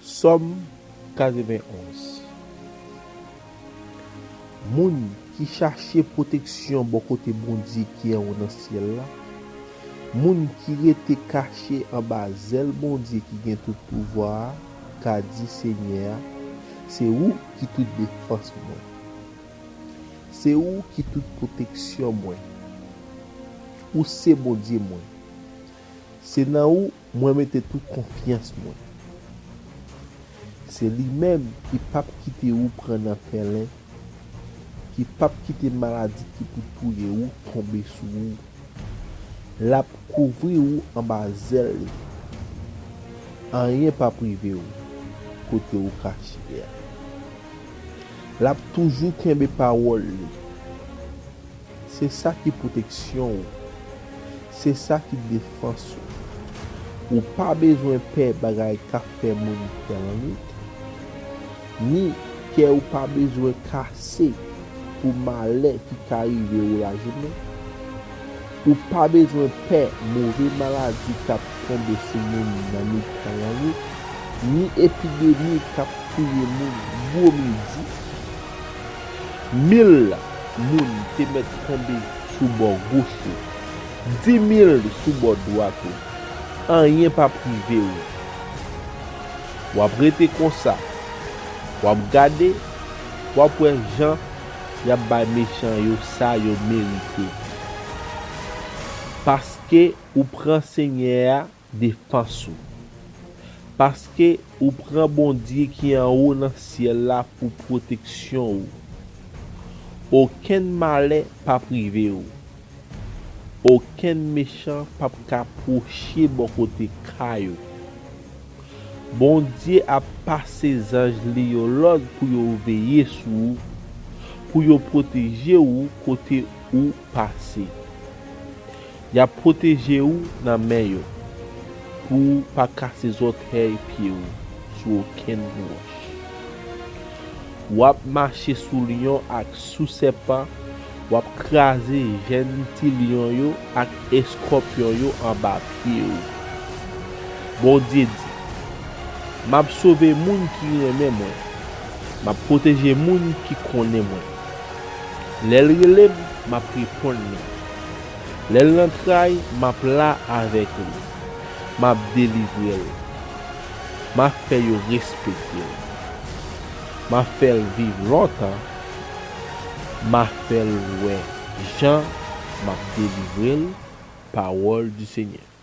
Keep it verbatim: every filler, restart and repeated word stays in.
Sòm katrevenn-onz. Moun ki chache pwoteksyon bò kote Bondye ki anwo nan syèl la, moun ki rete kache anba zèl Bondye ki gen tout pouvwa a, ka di Senyè a, se ou ki tout defans mwen. Se ou ki tout pwoteksyon mwen. Ou se Bondye mwen. Se nan ou mwen mete tout konfyans mwen. Se li menm ki p ap kite ou pran nan pèlen, ki p ap kite maladi ki pou touye ou tonbe sou ou. L ap kouvri ou anba zèl li. Anyen p ap rive ou kote ou kache a. L ap toujou kenbe pawòl li. Se sa ki pwoteksyon ou. Se sa ki defans ou. Ou pa bezwen pè bagay k ap fè moun pè lannwit, ni kè ou pa bezwen kase pou malè ki ka rive ou lajounen. Ou pa bezwen pè move maladi k ap tonbe sou moun nan mitan lannwit, ni epidemi k ap touye moun gwo midi. Mil moun te mèt tonbe sou bò goch ou, di mil sou bò dwat ou, anyen p ap rive ou. W ap rete konsa, w ap gade, w ap wè jan y ap bay mechan yo sa yo merite. Paske ou pran Senyè a defans ou. Paske ou pran Bondye ki anwo nan syèl la pou pwoteksyon ou. Okenn malè p ap rive ou. Okenn mechan p ap ka pwoche bò kote kay ou. Bondye ap pase zanj li yo lòd pou yo veye sou ou, pou yo pwoteje ou kote ou pase. Y ap pwoteje ou nan men yo, pou w pa kase zòtèy pye w sou okenn wòch. W ap mache sou lyon ak sou sèpan, w ap kraze jèn ti lyon yo ak eskòpyon yo anba pye w. Bondye di, m ap sove moun ki renmen mwen, m ap pwoteje moun ki konnen mwen. Lè l rele m, m ap reponn li. Lè l nan tray, m ap la avèk li. M ap delivre l. M ap fè yo respekte l. M ap fè l viv lontan. M ap fè l wè jan m ap delivre l. Parole du Seigneur.